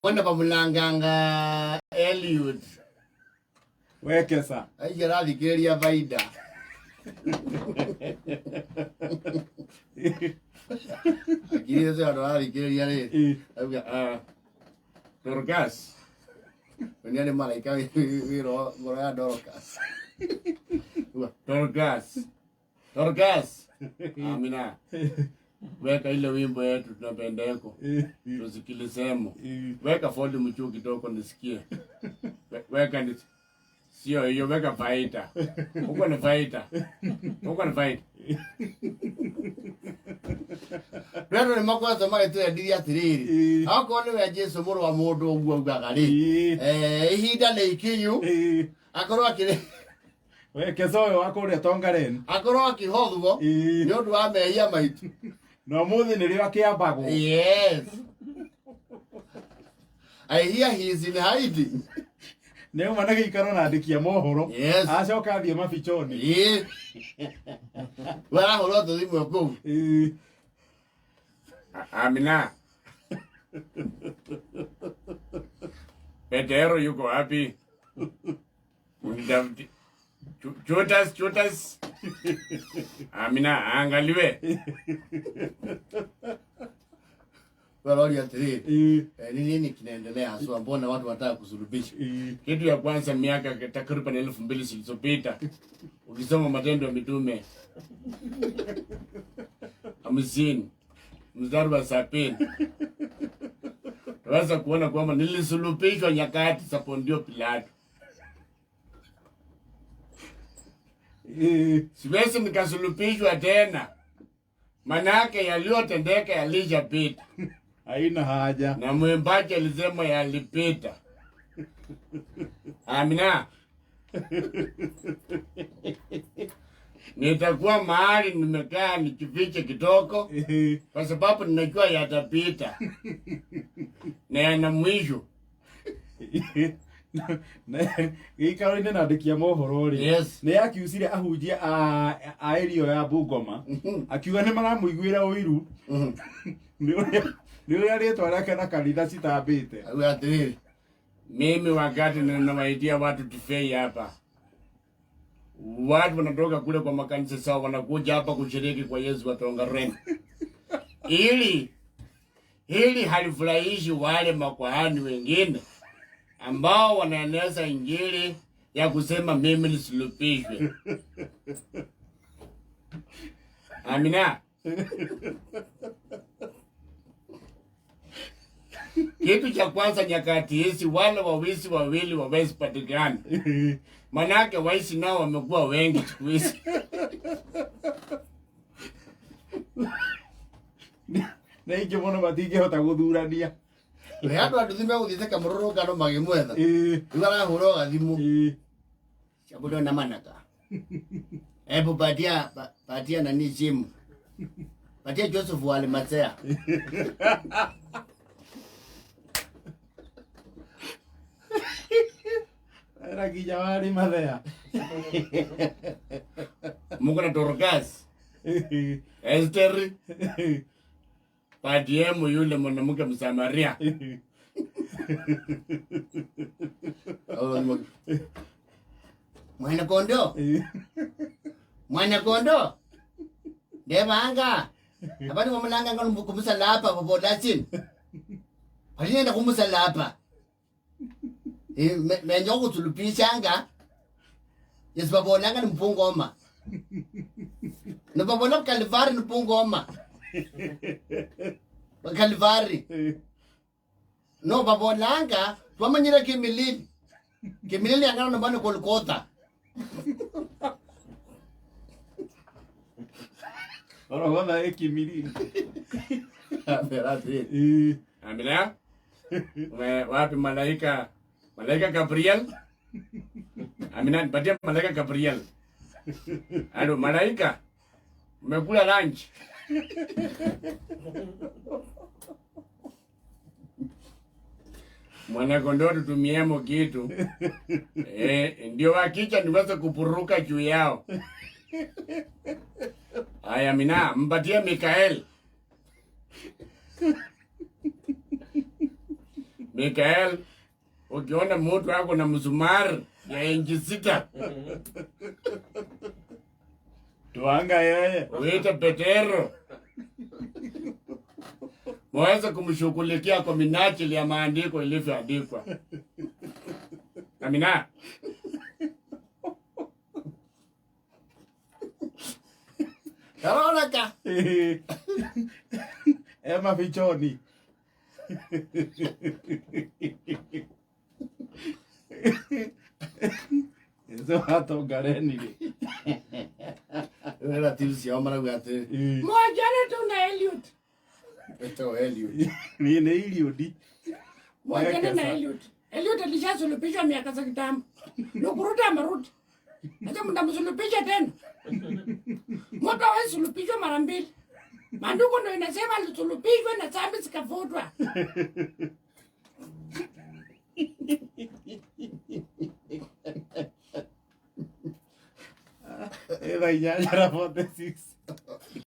Bona bamulanganga Eliud. Wekesa. Aige rathikĩrĩria baida. Akiri ũcio andũ arathikĩrĩria rĩ. Auga ah Dorcas. Wenia nĩ malaika wĩ ngoro ya Dorcas. Auga Dorcas. Dorcas. Amina. Weka ile wimbo yetu tunapendeko. Tusikilizemo. Weka volume juu kidogo nisikie. Weka ni sio hiyo, weka faida. Huko ni faida. Huko ni faida. Rero nĩ makoretwo magĩtwendirie atĩrĩrĩ, akorwo nĩwe Jesu mũrũ wa mũndũ ũguo augaga rĩ, ihinda nĩ ikinyu akorwo akĩrĩ Wekesa ũyũ wa kũrĩa Tongaren. Akorwo akĩhothwo nĩ ũndũ wa mehia maitũ. Na ũmũthĩ nĩrĩo akĩambagwo. Yes. I hear he is in hiding. Nĩ auma na gĩikaro na andĩki a mohoro. Yes. Acoka athiĩ mabichoni. Ĩĩ. We arahũrwo tũthimũ kũu. Amina. Petero yuko wapi? Unitafuti. Judas, Judas. Amina, angaliwe. Wewe atĩrĩrĩ, ni nini kinaendelea haswa? Mbona watu wanataka kusulubisha? Kitu ya kwanza, miaka takriban 2000 zilizopita, ukisoma Matendo ya Mitume 50 mstari wa 70 tunaweza kuona kwamba nilisulubishwa nyakati za Pondio Pilato. Siwezi nikasulubishwa tena, manake yaliyotendeka yalishapita. Haina haja. Na mwimbaji alisema yalipita. Amina. Nitakuwa mahali nimekaa nikifiche kidogo, kwa sababu ninajua yatapita na yana mwisho. Gĩikaro-inĩ na andĩki a mohoro rĩ, nĩ akiucire ahunjia a area ya Bungoma, akiuga nĩ maramũiguĩra ũiru nĩ ũrĩa rĩtwa rĩake na kanitha citambĩte. Auga atĩrĩrĩ, mimi wakati ninawaitia watu tifei hapa, watu wanatoka kule kwa makanisa sawa, wanakuja hapa kushiriki kwa Yesu wa Tongaren. Ili halifurahishi wale makuhani wengine ambao wanaeneza injili ya kusema mimi nisulubishwe. Amina. Kitu cha kwanza nyakati hizi wale wawisi wawili wawezi patikana. Manake waisi nao wamekuwa wengi siku hizi. Na ingĩ mũno matingĩhota gũthurania. Nĩ andũ anduthi megũthiĩte kamũrũrũngano magĩmwetha. Rĩu arahũra gathimũ. Chabudo na manaka. Hebu patia nani simu. Patia Joseph wale Matsea. Era nginya warĩ Mathea. Muko na Dorcas. Esther. Patiemu yule mwanamke Msamaria. Mwana kondo. Mwana kondo. Ndebanga. Abani wamulanga ngalo kumusalapa bobola chini. Alinenda kumusalapa. Menyo kutulupishanga. Yesu babolanga ni mpungoma. Nibabola Kalvari ni mpungoma. Kalvari. No babolanga twamanyira kimilili. Kimilili angana no bana Golgotha. Golgotha e kimilili. Amina. Wapi malaika? Malaika Gabriel? Amina, nipatie malaika Gabriel. Alo, malaika. Umekula lunch? Mwana kondoo tutumiemo kitu. Ndio wakicha niweze kupuruka juu yao. Aya, Amina, mpatie Mikael. Mikael, ukiona mtu ako na msumari ya inchi 6 Twanga yeye. Uite Petero mwaweze kumshughulikia kwa minajili ya maandiko ilivyoandikwa. Amina. Karoneka. Ema vichoni. Eso atongareni rĩ. Relatives ciao marauga atĩrĩ, Mwajane tu na Eliud. etagwo Eliud. Nĩ nĩ Eliud. Mwajane na Eliud. Eliud alishasulubishwa miaka za kitambo. Nukuruta amerudi. Sasa mtamsulubisha tena. Mtu hawezi sulubishwa mara mbili. Maandiko ndio inasema alisulubishwa na dhambi zikafutwa. Thaa 8:46.